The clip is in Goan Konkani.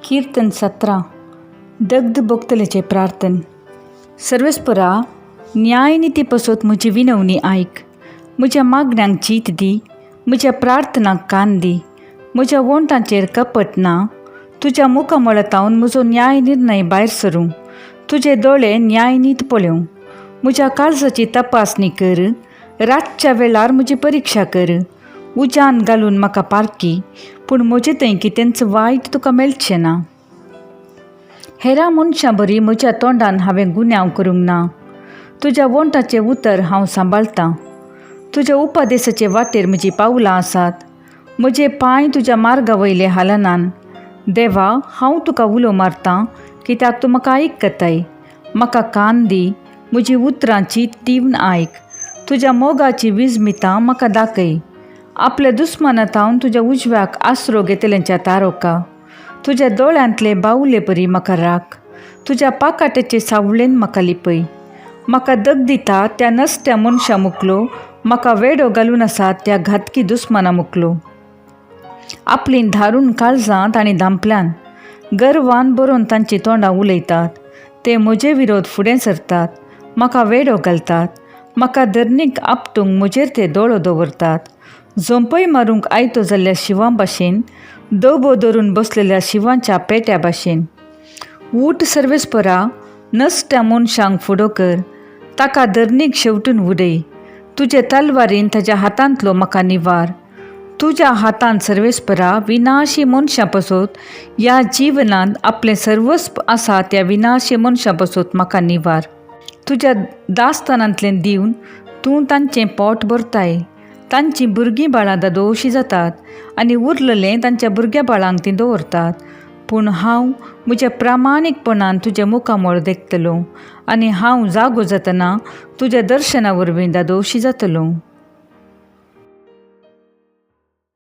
कीर्तन 17. दग्ध भोगतलेचें प्रार्थन. सर्वेस्परा, न्यायनिती पसत म्हजी विनवणी आयक. म्हज्या मागण्यांक चीत दी, म्हज्या प्रार्थनाक कान दी. म्हज्या वोंटांचेर कपट ना. तुज्या मुखामळांत म्हजो न्याय निर्णय भायर सरूं. तुजे दोळे न्यायनीत पळोवं. म्हज्या काळजाची तपासणी कर. रातच्या वेळार म्हजी परिक्षा कर. उज्यान घालून म्हाका पारखी, पूण म्हजे थंय कितेंच वायट तुका मेळचें ना. हेरां मनशां बरी म्हज्या तोंडान हांवें गुन्यांव करूंक ना. तुज्या वोंटाचें उतर हांव सांबाळटां. तुज्या उपदेसाचे वाटेर म्हजीं पावलां आसात. म्हजे पांय तुज्या मार्गा वयले हालनात. देवा, हांव तुका उलो मारतां, कित्याक तूं म्हाका आयकताय. म्हाका कान दी, म्हजीं उतरां चीत दिवन आयक. तुज्या मोगाची विजमितां म्हाका दाखय. आपल्या दुस्माना थावन तुज्या उजव्याक आसरो घेतल्यांच्या तारोका. तुज्या दोळ्यांतले बावले परी म्हाका राख. तुज्या पाकाट्याचे सावळेन म्हाका लिपय. म्हाका दग दिता त्या नसत्या मनशां मुकलो, म्हाका वेडो घालून आसा त्या घातकी दुस्माना मुकलो. आपलीं धारून काळजां तांणी धांपल्यान. गर्वान बरोवन तांचीं तोंडां उलयतात. ते म्हजे विरोध फुडें सरतात, म्हाका वेडो घालतात. म्हाका धरणीक आपटूंक म्हजेर ते दोळो दवरतात. झोंपय मारूंक आयतो जाल्ल्या शिंवा भाशेन, दबो धरून बसलेल्या शिंवाच्या पेट्या भाशेन. ऊठ सर्वेस्परा, नसत्या मनशांक फुडो कर. ताका धरणीक शेवटून उडय. तुजे तलवारीन ताज्या हातांतलो म्हाका निवार. तुज्या हातान सर्वेस्परा, विनाशी मनशां पसत, ह्या जिवनांत आपलें सर्वस्व आसा त्या विनाशी मनशां पसत म्हाका निवार. तुज्या दास्तानांतलें दिवन तूं तांचें पोट भरताय. तांचीं भुरगीं बाळां दादोशी जातात आनी उरलेलें तांच्या भुरग्या बाळांक तीं दवरतात. पूण हांव म्हज्या प्रामाणीकपणान तुजें मुखामळ देखतलो आनी हांव जागो जातना तुज्या दर्शना वरवीं दादोशी जातलो.